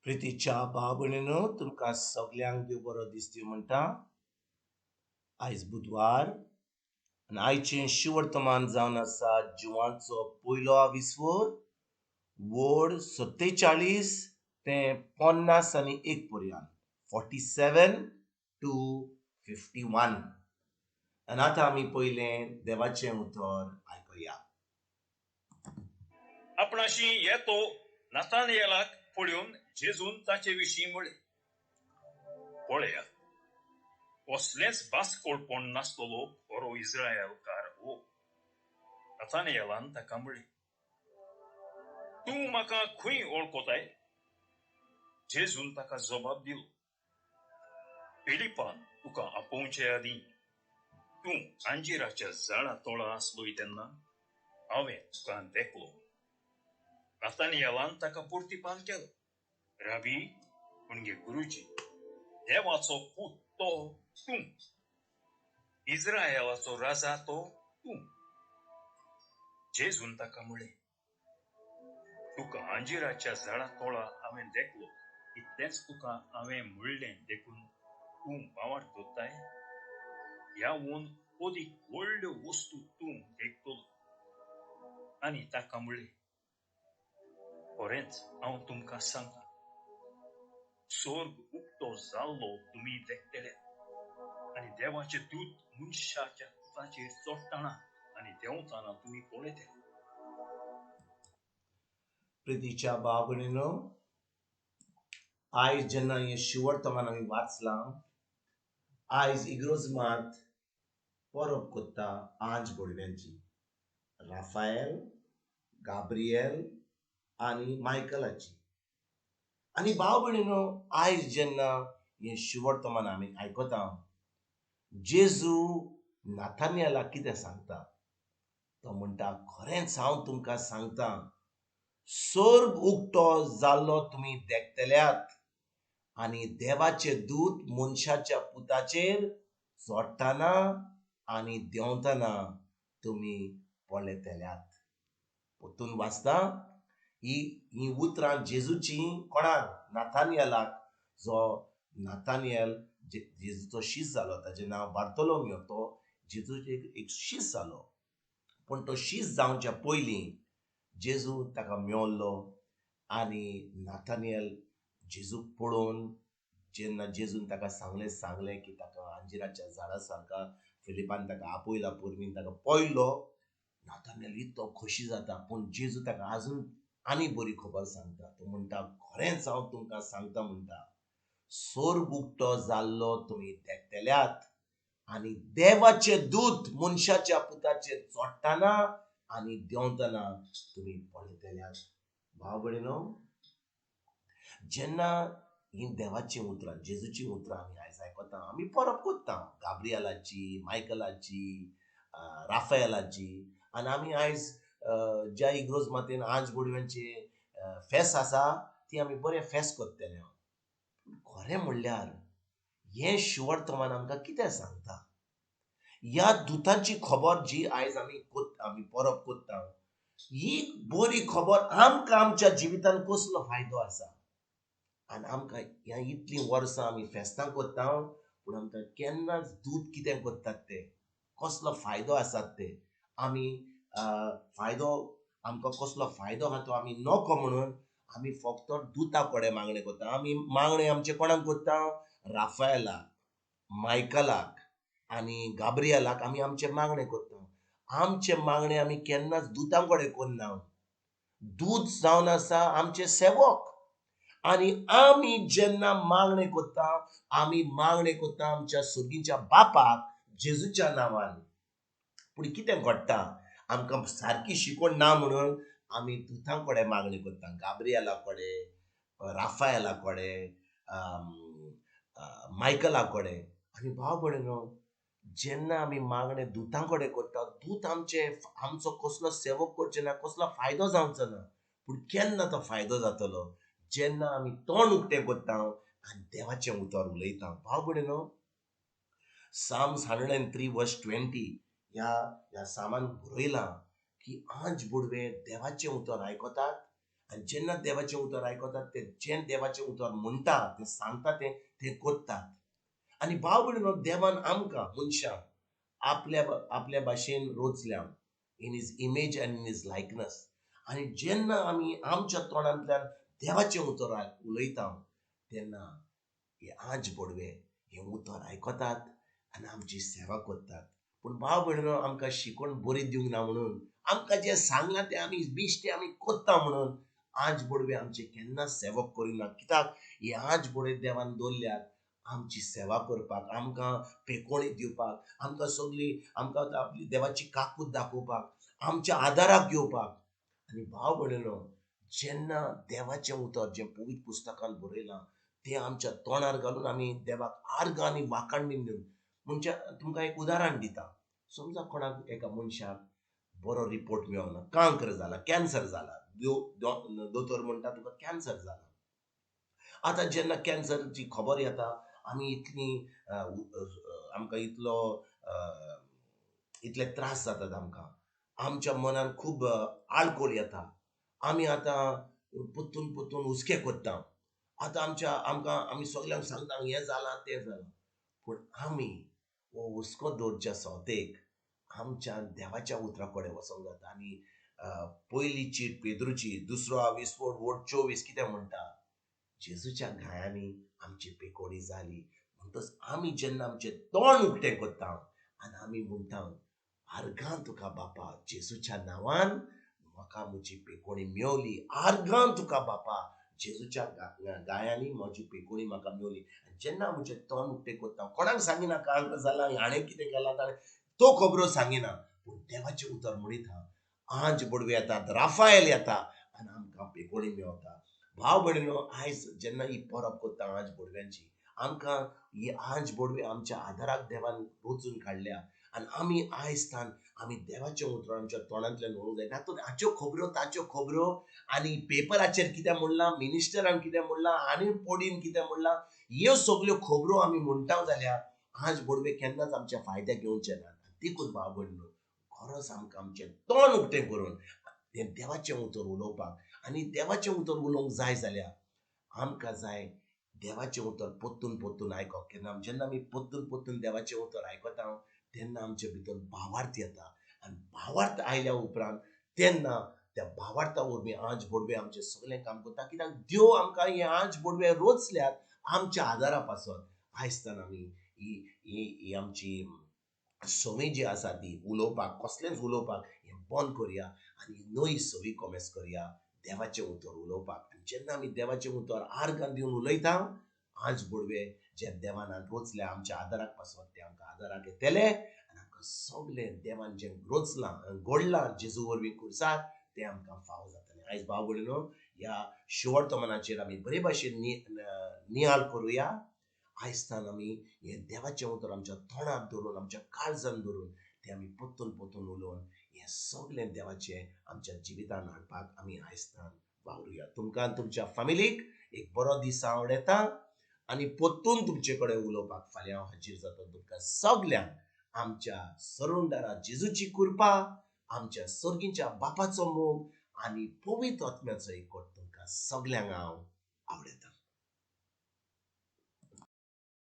प्रितीच्या भाव भयणीनो, तुमकां सगल्यांक देव बरो दिसती म्हणटा. आयज बुधवार आनी आयचें शिवर्तमान जावन आसा जिवांचो पयलो आविस्वर वड 47 ते 51 पर्यंत, 47 to 51. आनी आतां आमी पयलें देवाचें उतर आयकुया. आपणाशी येतो नातानियेलाक पळोवन जेजून ताचे विशीं म्हळें, पळयात, कसलेंच बास्कोळपण नासतलो खरो इस्रायलकार हो. नातानियेलान ताका म्हळें, तूं म्हाका खंय वळखताय? जेजून ताका जबाब दिलो, फिलिपान तुका आपोवचे आदीं तूं अंजिराच्या झाडा तोळा आसलोय तेन्ना हांवें तुका देखलो. नातानियेलान ताका प्रतिपाल केलो, राबी म्हणजे गुरुजी, देवाचो पूत तो तूं, इस्रायलाचो राजा तो तूं. जेजून ताका म्हळें, तुका अंजिराच्या झाडा तोळा हांवें देखलो, इतलेंच तुका हांवें म्हणलें देखून तूं भावार्थ दवरताय? ह्या वून अदीक व्हडल्यो वस्तू तूं देखतलो. आनी ताका म्हळें, खरेंच हांव तुमकां सांगता, स्वर्ग उक्तो जाल्लो तुमी देखतले आनी देवाचे दूत मनशाच्या पुताचेर चडटना आनी देंवतना तुमी पळयतले. प्रितीच्या भाव भयणीनो, आयज जेन्ना हें शिवर्तमान आमी वाचलां, आयज इग्रोज मात परब कोत्ता आंज बोडव्यांची, राफायल, गाब्रियल आनी मायकलाची. आनी भाव भयणीनो, आयज जेन्ना हें शिवर्तमान आमी आयकता, जेजू नाथानियलाक कितें सांगता? तो म्हणटा, खरेंच हांव तुमकां सांगता, स्वर्ग उक्तो जाल्लो तुमी देखतल्यात आनी देवाचे दूत मनशाच्या पुताचेर चडटना आनी देंवतना तुमी पळयतल्यात. परतून वाचता ही उतरां जेजूची कोणाक? नाथानियलाक, जो नाथानियल जेजूचो शीस जालो, ताजें नांव बार्तोलोमियो, तो जेजूचो एक शीस जालो. पूण तो शीस जावच्या पयलीं जेजू ताका मेवल्लो आनी नाथानियल जेजूक पळोवन जेन्ना जेजून ताका सांगलें की ताका अंजिराच्या झाडा सारका फिलिपान ताका आपयला, पुर्वीन ताका पळयलो, नाथानियल इतलो खोशी जाता. पूण जेजू ताका आजून आनी बरी खबर सांगता. तो म्हणटा, खरेंच हांव तुमकां सांगता म्हणटा, स्वर्ग उक्तो जाल्लो तुमी देखतल्यात आनी देवाचे दूत मनशाच्या पुताचेर चडटना आनी देंवतना तुमी पळयतल्यात. भाव भयणीनो, जेन्ना ही देवाचीं उतरां, जेजूचीं उतरां आमी आयज आयकता, आमी परब कोत्ता गाब्रियलाची, मायकलाची, राफायलाची. आनी आमी आयज ज्या इग्रोज मातेन आंज बोडव्यांचे फेस आसा ती आमी बरें फेस कोत्तले. खरें म्हणल्यार हें शिवर्तमान आमकां कितें सांगता? ह्या दुतांची खबर जी आयज आमी परब कोत्ता, ही बरी खबर आमकां आमच्या जिवितान कसलो फायदो आसा? आनी आमकां ह्या इतलीं वर्सां आमी फेस्तां कोत्ता, पूण आमकां केन्नाच दूत कितें कोत्तात ते, कसलो फायदो आसात ते, आमी फायदो आमकां कसलो फायदो आहा तो आमी नको म्हणून आमी फक्त दुता कडेन मागणें कोत्ता. आमी मागणें आमचें कोणाक कोत्ता? राफायलाक, मायकलाक आनी गाब्रियलाक आमी आमचें मागणें कोत्ता. आमचें मागणें आमी केन्नाच दुतां कडेन करना. दूत जावन आसा आमचे सेवक. आनी आमी जेन्ना मागणें कोत्ता, आमी मागणें कोत्ता आमच्या सोगीच्या बापाक जेजूच्या नांवान. पूण कितें घडटा, आमकां सारकी शिकवण ना म्हणून आमी दुतां कडेन मागणी कोत्ता, गाब्रियला कडेन, राफायला कडेन, मायकला कडेन. आनी भाव भयणीनो, जेन्ना आमी मागणें दुतां कडेन करता, दूत आमचे आमचो कसलो सेवक करचे ना, कसलो फायदो जावचो ना. पूण केन्ना तो फायदो जातलो? जेन्ना आमी तोंड उक्तें करता आनी देवाचें उतर उलयता. भाव भयणीनो, Psalms 103 verse 20 ह्या सामान बरयलां की आंज बुडवे देवाचें उतर आयकतात आनी जेन्ना देवाचें उतर आयकतात ते जें देवाचें उतर म्हणटा तें सांगता तें तें करतात. आनी भाव भयणीनो, देवान आमकां मनशांक आपल्या आपल्या भाशेन रोचल्या, in his image and in his likeness. आनी जेन्ना आमी आमच्या तोंडांतल्यान देवाचें उतर उलयता तेन्ना हे आंज बोडवे हें उतर आयकतात आनी आमची सेवा करतात. पूण भाव भयणीनो, आमकां शिकवण बरी दिवंक ना म्हणून आमकां जें सांगलां तें आमी बेश्टें आमी करता म्हणून आंज बोडवे आमचे केन्ना सेवक करिना. कित्याक हे आंज बोडवे देवान दवरल्यात आमची सेवा करपाक, आमकां पेकोणी दिवपाक, आमकां सगळी आमकां आपली देवाची काकूत दाखोवपाक, आमच्या आदाराक घेवपाक. आनी भाव भयणीनो, जेन्ना देवाचें उतर जें पवित्र पुस्तकान बरयलां तें आमच्या तोंडार घालून आमी देवाक आर्गां आनी वाखाण दिवन, म्हणजे तुमकां एक उदाहरण दिता. समजा कोणाक एका मनशाक बरो रिपोर्ट मेळना, कांक्र जाला, कॅन्सर जाला, दोतोर म्हणटा तुका कॅन्सर जाला. आतां जेन्ना कॅन्सरची खबर येता आमी इतली आमकां इतलो इतले त्रास जातात, आमकां आमच्या मनान खूब आळकोळ येता. आमी आतां परतून परतून हुस्के करता. आतां आमच्या आमकां आमी सगल्यांक सांगता हें जालां तें जालां, पूण आमी हो हुस्को दवरच्या सोवतेक आमच्या देवाच्या उतरा कडेन वचोंक जाता. आनी पयली चीट पेद्रूची दुसरो आविस्फोट वोट 24 कितें म्हणटा, जेजूच्या घायांनी आमची पेकोडी जाली. म्हणटच आमी जेन्ना आमचें तोंड उक्तें करता आनी आमी म्हणटा आर्गां तुका बापा, जेजूच्या नांवान म्हाका म्हजी पेकोणी मेवली, आर्गां तुका बापा, जेजूच्या गायांनी म्हजी पेकोणी म्हाका मेवली. आनी जेन्ना म्हजें तोंड उक्तें करता, कोणाक सांगिना कांक्र जालां, हाणें कितें केलां ताणें, तो खबरो सांगिना, पूण देवाचें उतर म्हणिता आंज बोडवे येतात, राफायल येता आनी आमकां पेकोणी मेवता. भाव भयणीनो, आयज जेन्ना ही परब करता आंज बोडव्यांची, आमकां ही आंज बोडवे आमच्या आदाराक देवान रोचून काडल्या आनी आमी आयज तान आमी देवाचें उतर आमच्या तोंडांतल्यान म्हणूंक जाय. तातूंत हाच्यो खबरो ताच्यो खबरो आनी पेपराचेर कितें म्हणलां, मिनिस्टरान कितें म्हणलां आनी पोडीन कितें म्हणलां, ह्यो सगल्यो खबरो आमी म्हणटा जाल्यार आंज बोडवे केन्नाच आमच्या फायद्याक येवचे ना. देखून भाव भयणीनो, खरोच आमकां आमचें तोंड उक्तें करून तें देवाचें उतर उलोवपाक, आनी देवाचें उतर उलोवंक जाय जाल्यार आमकां जाय देवाचें उतर परतून परतून आयकप. केन्ना जेन्ना आमी परतून परतून देवाचें उतर आयकता तेन्ना आमचे भितर भावार्थ येता आनी भावार्थ आयल्या उपरांत तेन्ना त्या भावार्था वरवीं आंज बोडवे आमचें सगळें काम करता. कित्याक देव आमकां हे आंज बोडवे रोचल्यात आमच्या आदारा पासत. आयज तान आमी ही ही आमची संवय जी आसा ती उलोवपाक, कसलेंच उलोवपाक हें बंद करुया आनी नवी संवय कोमेस करुया देवाचें उतर उलोवपाक. आनी जेन्ना आमी देवाचें उतर आर्गां दिवन उलयता, आंज बोडवे जे देवान रोचल्या आमच्या आदाराक पासत ते आमकां आदाराक येतले आनी आमकां सगळें देवान जें रोचलां घडलां जेजू वरवीं खुर्सार तें आमकां फावो जातलें. आयज भाव भयणीनो, ह्या शिवर्तमानाचेर आमी बरे भाशेन नियाळ करुया. आयज तान आमी हें देवाचें उतर आमच्या तोंडार धरून, आमच्या काळजान धरून तें आमी परतून परतून उलोवन हें सगळें देवाचें आमच्या जिवितान हाडपाक आमी आयज तान वावरुया. तुमकां तुमच्या फामिलीक एक बरो दीस आवडटा आनी परतून तुमचे कडेन उलोवपाक फाल्यां हांव हाजीर जाता. तुमकां सगल्यांक आमच्या सरुंदारा जेजूची कृपा, आमच्या सर्गीच्या बापाचो मोग आनी पवित्र आत्म्याचो एकवट तुमकां सगल्यांक हांव आवडटा.